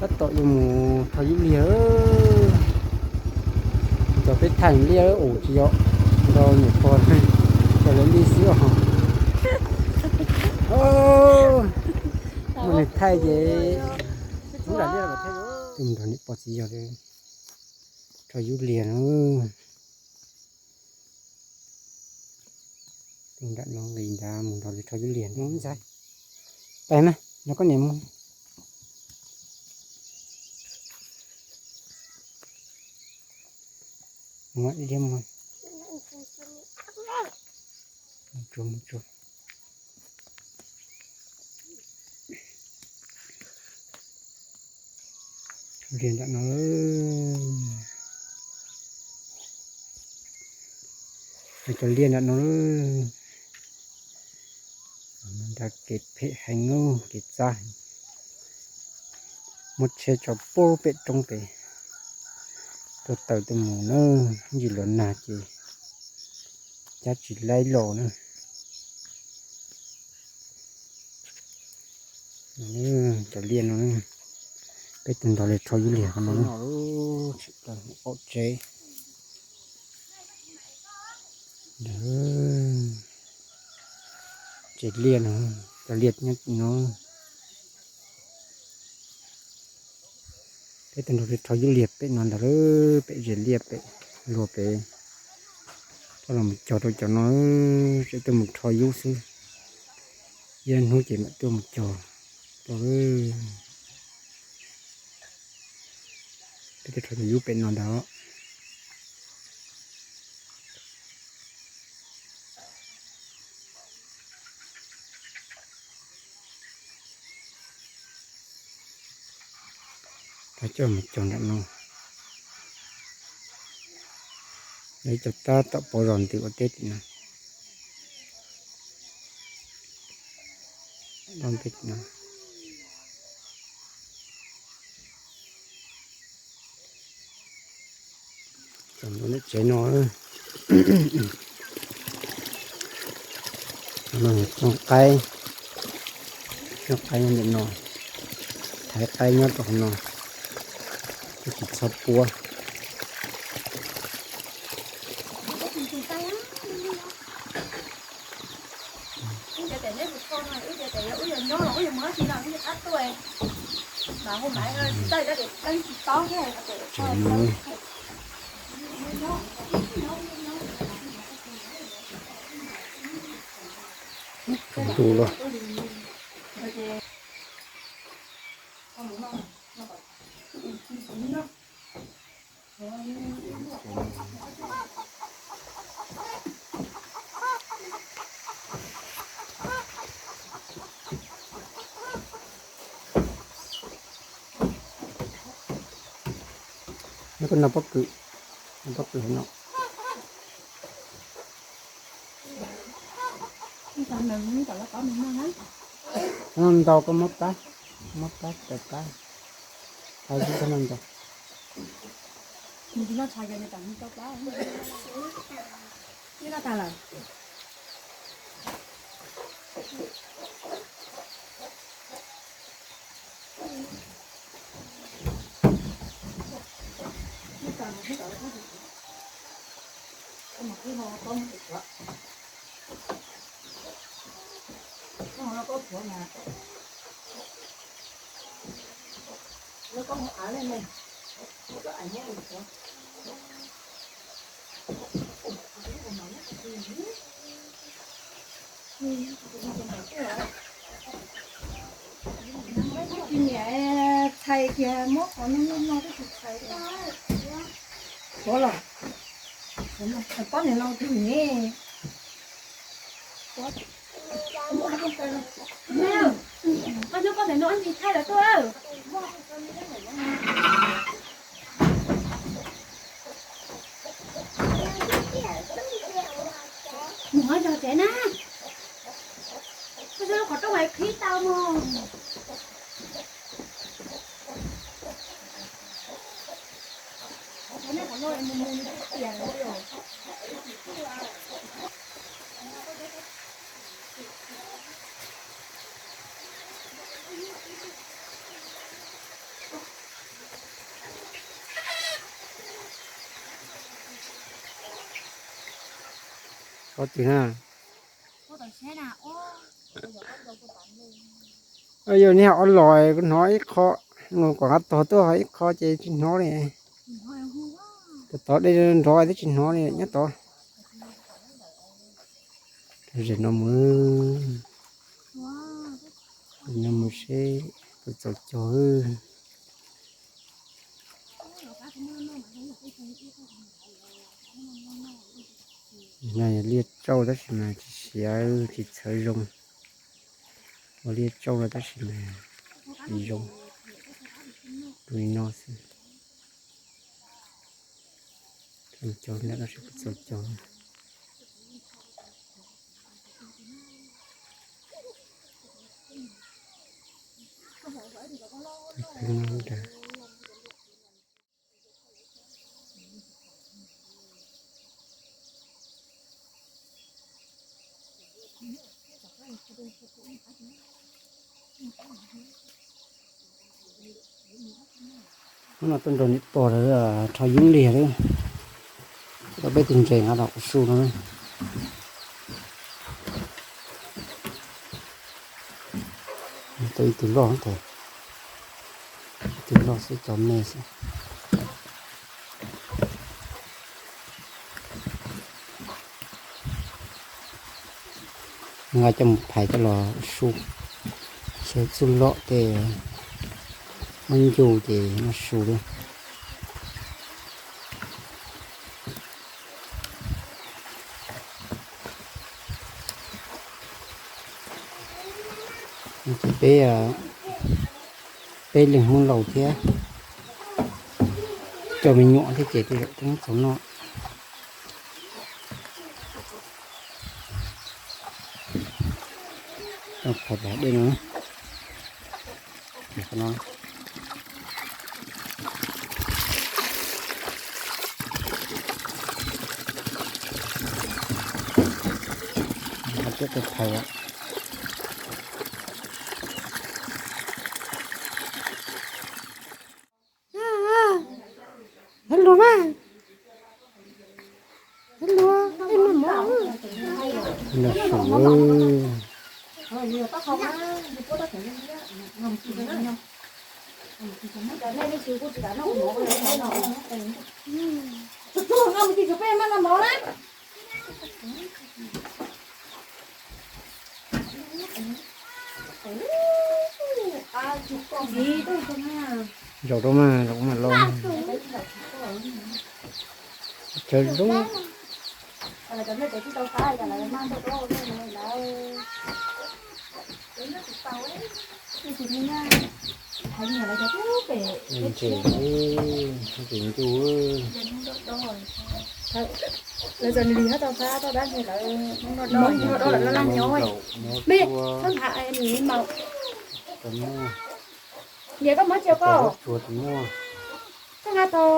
Tab tom yuav mus rho yub liag. Cov peb thaij liaj ua tsis yog nrog niam pog, cov lawv li xwb os. Muaj neeg thaij ces ub lam liaj los thaij. Twb mus nrog niam pog txiv yog rho yub liag no. Tej nram no nqis nrad mus nrog lawv rho yub liag no ntxhais. Pais mas nrog koj niam mus. Mus ib liag mus. Mus tsuag mus tsuag. Liag nram no. Cov liaj nram no. Nrad kev phem heev, kev txav. Muab tsheb tso puag pem roob pem, tuaj taws tuaj mus na, ib ntsis los nag ces cab tsis laib los na. Cov liaj no, peb tus nrog lawv rho yub liag no. Tsis tau qaum tsev. Tsev liaj no, cov liaj nyob no. Peb tus nrog lawv rho yub liag pem no ntag, pem zes liaj pem, luag pem. Coj los mus cog rau cov no, tseem tuaj mus rho yub xwb. Ib hnub ces mam tuaj mus cog rau. Peb tuaj rho cov yub pem no ntag. Coj mus cog nram no. Lawv cog tab tom pov zos ntws ua teb tim no. Loj ntej tim no. Cov tsev no, no tsoo qaib, tsoo qaib nyob ntawm no, thaiv qaib nyob rau hauv no, tsis txhob puab. Tsaus ntuj lawm. Nyob koj no pob kws, no pob kws hauv no. Ntau koj muab pab, muab pab, pab, pab ib no ntau. Tsis niam txhais kiag muab qhov no no no twb tsis txhais. Ua los, pob niam laus twg ne? Koj nyob koj ntawm no ib ntsis thaij lawv tuaj. Mus yog tsev na. Koj saib lub qhov rooj es qhib tau mog. Qhov twg na? Yog nej ob los kuv hnov ib qho, kom qab tog tuaj ib qho ces tsis hnov li. Tod tod dej nrov twb tsis hnov li nyob tod. Zem no mus, no mus seb puas txaus cog. No yog liaj tsauj tab sis mas tsis siav tsis txhawv zoo. Ua liaj tsauj no tab sis mas tsis zoo. Tus no xwb. Txaus cog tab sis txaus cog. Hnub no tuaj nrog niam pog lawv rho yeeb liag lawm. Rau peb tus ntses nqa los ua su no. Tau ib tug loj ntag, ib tug loj xwb cov me xwb. Nqa coj mus phais coj los su, xyaw txuj lom tej, muab ncu ces noj su li. Ces peb, peb leeg Hmoob laus thiab cov me nyuam thiab ces tej zaum tseem txaus noj. Phais dej no, no. Hab tiab tej phais. Hab lug mas, hab lug, peb noj mov. Noj su. Zaum rau mas, zaum mas los. Tsawv zoo. Ntses, ntses ncuj. Lawv txawm lig hab tau qab tau dab ntses lawv, Hmoob Nplog lawv laj nyob. Me, txhob ntham nws maum. Niam koj muab cia koj. Txhob nqa tau.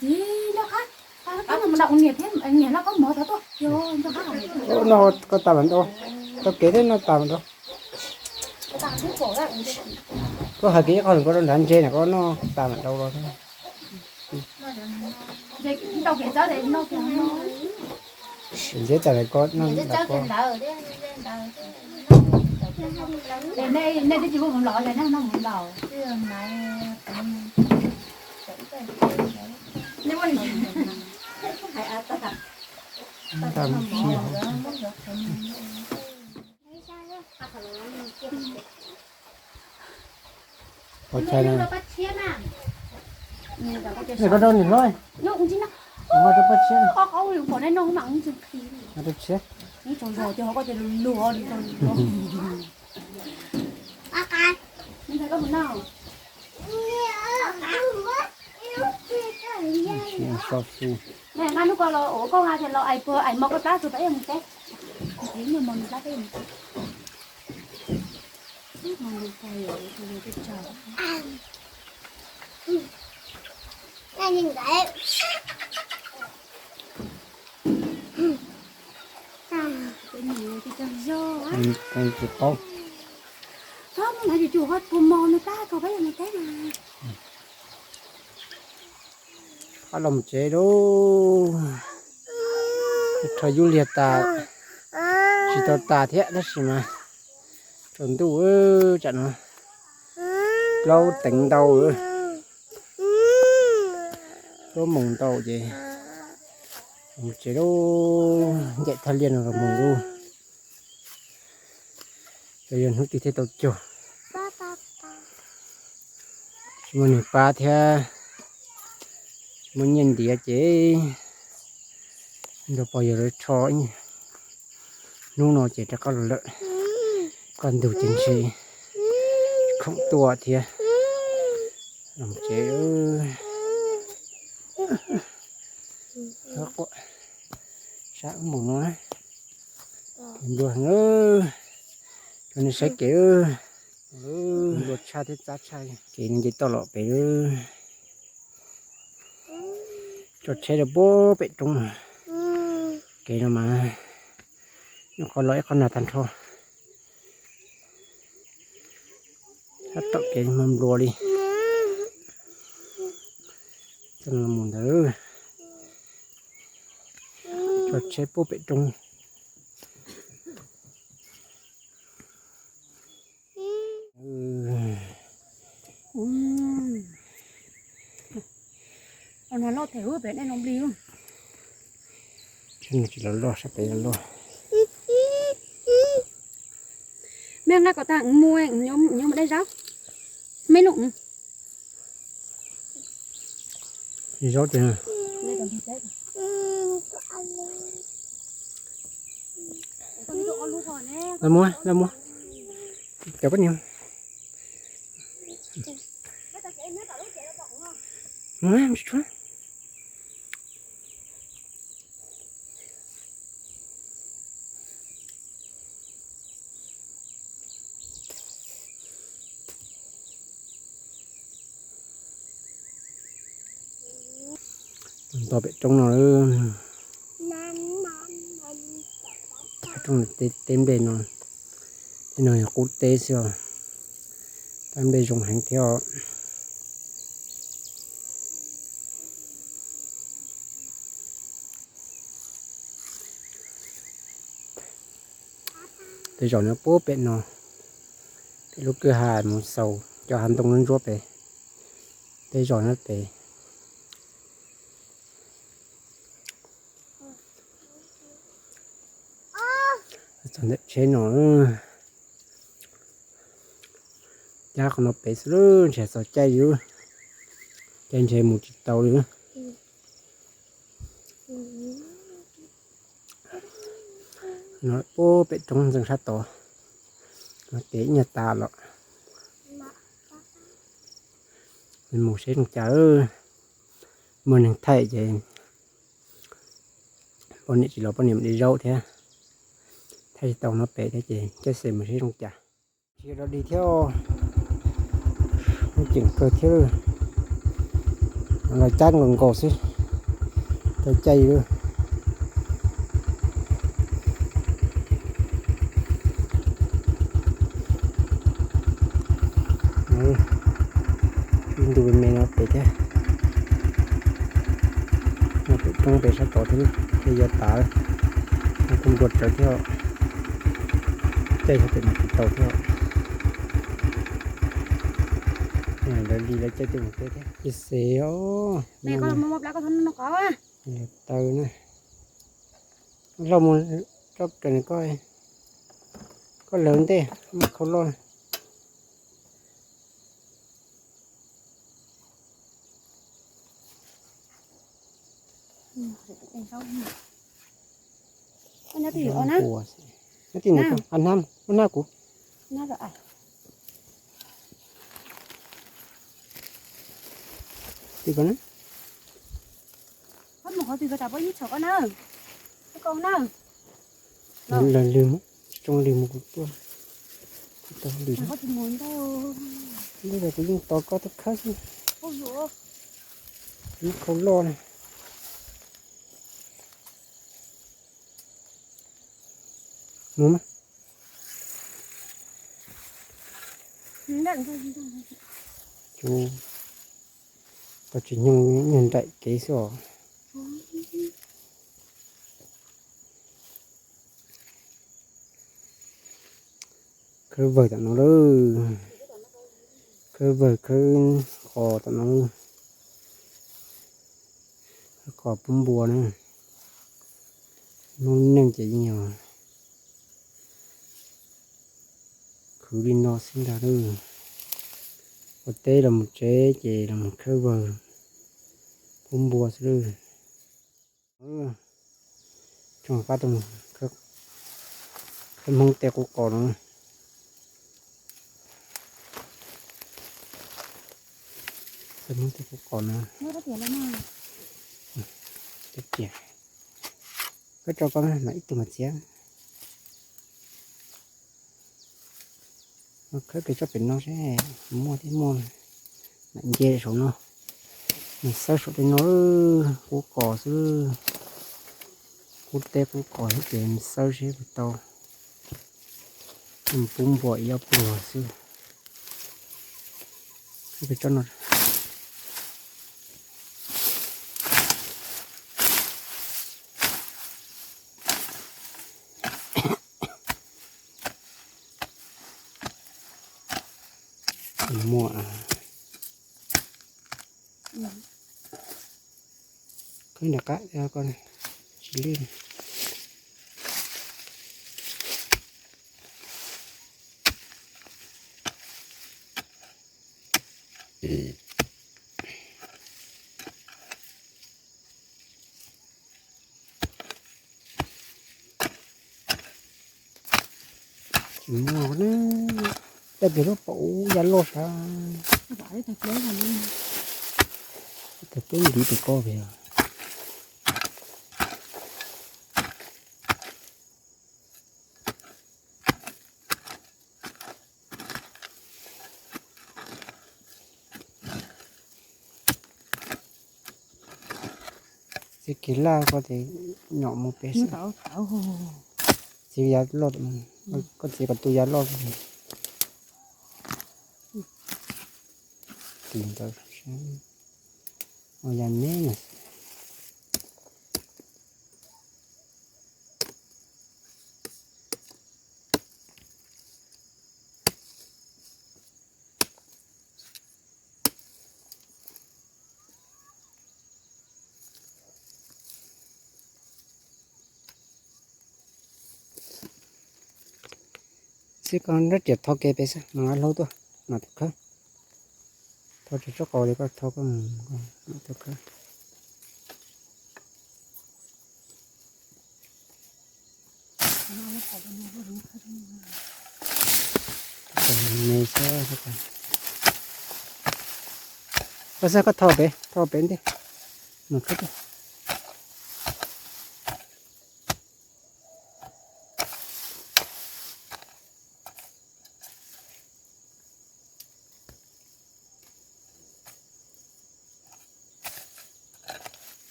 Tis nco qab, qab no mus nram kuv niam thiab, niam laj koj mov tod tuaj, nco qab. No koj tas mam nrau, tau kev thiab no tas mam nrau. Koj hais kiag ib qho koj rau nrad ntse na, koj noj tas mam nrau los. Ntse tas lawm koj noj ntawm koj. Nej twb tsis muaj mus laus, nej noj mus laus. Pov chai no. Nws koj rau niam hlob. Nws rau pov chai. Rau chai. So su. Nqa hnub ko los ua koj nqa tias los ais puag ais mov koj plab rau peb mus teb. Ais nyuag mov nws plab peb mus teb. Tsis paub. Txhob muab ntawd, tsis tsuas ho puas mos nws plab rau peb mus teb na. Qab los mus tsev lauj. Rho yub liag tas, tsis tau tas thiab tab sis mas tsaus ntuj tsam no plaub teev ntau, plaub moos ntau ces los mus tsev lauj, ncaim thaj liaj no los mus lauj. Ces yog hnub twg thiaj tau cog, tsis muaj neeg pab thiab, tsis muaj nyiaj ntiav ces nrog pog yawg lawv rho ib hnub no ces rov qab los lawm. Kaj ntug ces ntshe khoom tuaj thiab. Los tsev, sab ub npaum no, nplua heev, cov nej saib kev, nplua tshaj thiab txab tshaj, kev nce toj los pem. Tso tsheb rau puag pem roob, kev no mas nyuam qhuav los ib qho nag tag nrho. Sab tom kev mas nplua li. Txoj no mus ntawd, tso tsheb puag pem roob. Tsheb no tsis los loj, sab pem los loj. Mej nqa kom tag, mus, nyob mus dai zaub. Mej lub zaub tiag. Los muab, los muab. Cov koj niam. Nto pem roob no, roob teb nplej no, tej no yog qub teb xwb os. Tab nplej zoo heev thiab os. Tej zaum no puag pem no, pem lub kwj ha mus xaus cov hav ntoo ntsuab pem, tej zaum no pem. Txog ntawm tsheb no, cab qhov no pem xwb, ntshe txog caij li, caij ntshe mus tsis tau li. No puag pem roob ntxeev sab tod, no kev ib nyuag tas los. Mus seb zoo cas, muaj neeg thaij ces poj niam tsis los poj niam mam li zaub thiab. Thaij tsis tau no pem thiab ces caij xe mus seb zoo cas. Tsis yog dog dig thiab, muaj ceem kawg thiab. Los cab nkaus nkaus xwb, tau caij li. Ib ntu me no pem thiab. No pem roob pem sab tod thiab, ces yuav tas, no kuj npua rawv thiab. Caij sab pem no tsis tau thiab. Lawv li lawv caij tej mus teb thiab. Ib xev os, taw na. Loj mus tso kawm koj, koj lawv ntej muab khau loj. Nyob tim no, hnab, ua hnab kuv. Tim ko na. Koj mus qhov twg ko tas poj ib tsham koj na. Koj na. Lawv lwg mus, tsis zoo lwg mus kuv tuaj. Tsis tau lwg. Ntawd kuv yeej tos koj tuaj khawb xwb. Kuv muab khau loj na. Mus mas. Tus Tau tsis nyoog, nyoog nraim kev xwb os. Khawb vawg tom no lawm. Khawb vawg khawb qos tom no. Khawb qos pub npua na. Hmoob neej ces yeej yog khwv li no xwb ntag lawm. Ua teb los mus tsev ces los mus khawb vawg pub npua xwb lawm. Tsoom qab tuaj mus khawb Hmoob tej qub qos no. Khawb Hmoob tej qub qos no. Cia, koj tso koj mas ib tug mas txiav. Khawb kiag tsob pem no seb muaj thiab muaj. Mam nce saum no. Nws xawb saum tej no, qub qos xwb. Qub teb qub qos xwb ces nws xawb seb puas tau. Pub npua ib ob pluag xwb. Khawb kiag tsob no. Muaj. Khawb nram qab ko, tsis lwj. Tsis muaj na, tej pem lub paum yav loj sav. Tag peb ntiv tus ko pem. Txiav kiag laj ko ces nyom mus pem xwb. Txiav yav loj, koj txiav kom tu yav loj. Tis ntawd, ua yav me na. Xib koj nrab riam tho kev pem xwb, mam li hlub tuaj, mam tus khawb. Tho tsis tsob qos li koj tho koj mus, mam tus khawb. Koj xav koj tho pem, tho pem ntej, mus khawb tuaj.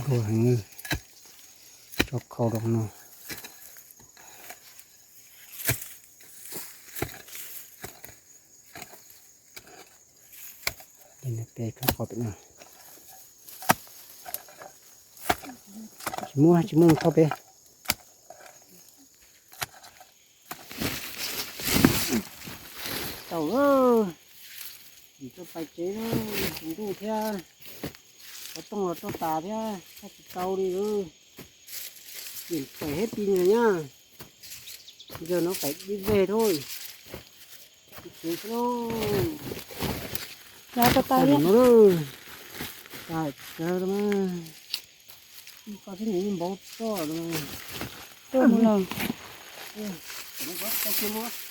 Npua heev, tso khau rau no. Peb khawb qos pem no. Tsis muaj, tsis muaj mus thauj pem. Tau, tsis tau pais tsev, ntuj thiab, qhov rooj los roj tas thiab, tsis tau li. Yeej pais hib pi nyag nyab, yog no pais dib veg thauj. Tsis tau xwb lauj. Tau tas no lauj. Tas tsawv los mas. Koj thiab nws yeej npau toj los mas. Tuaj mus los.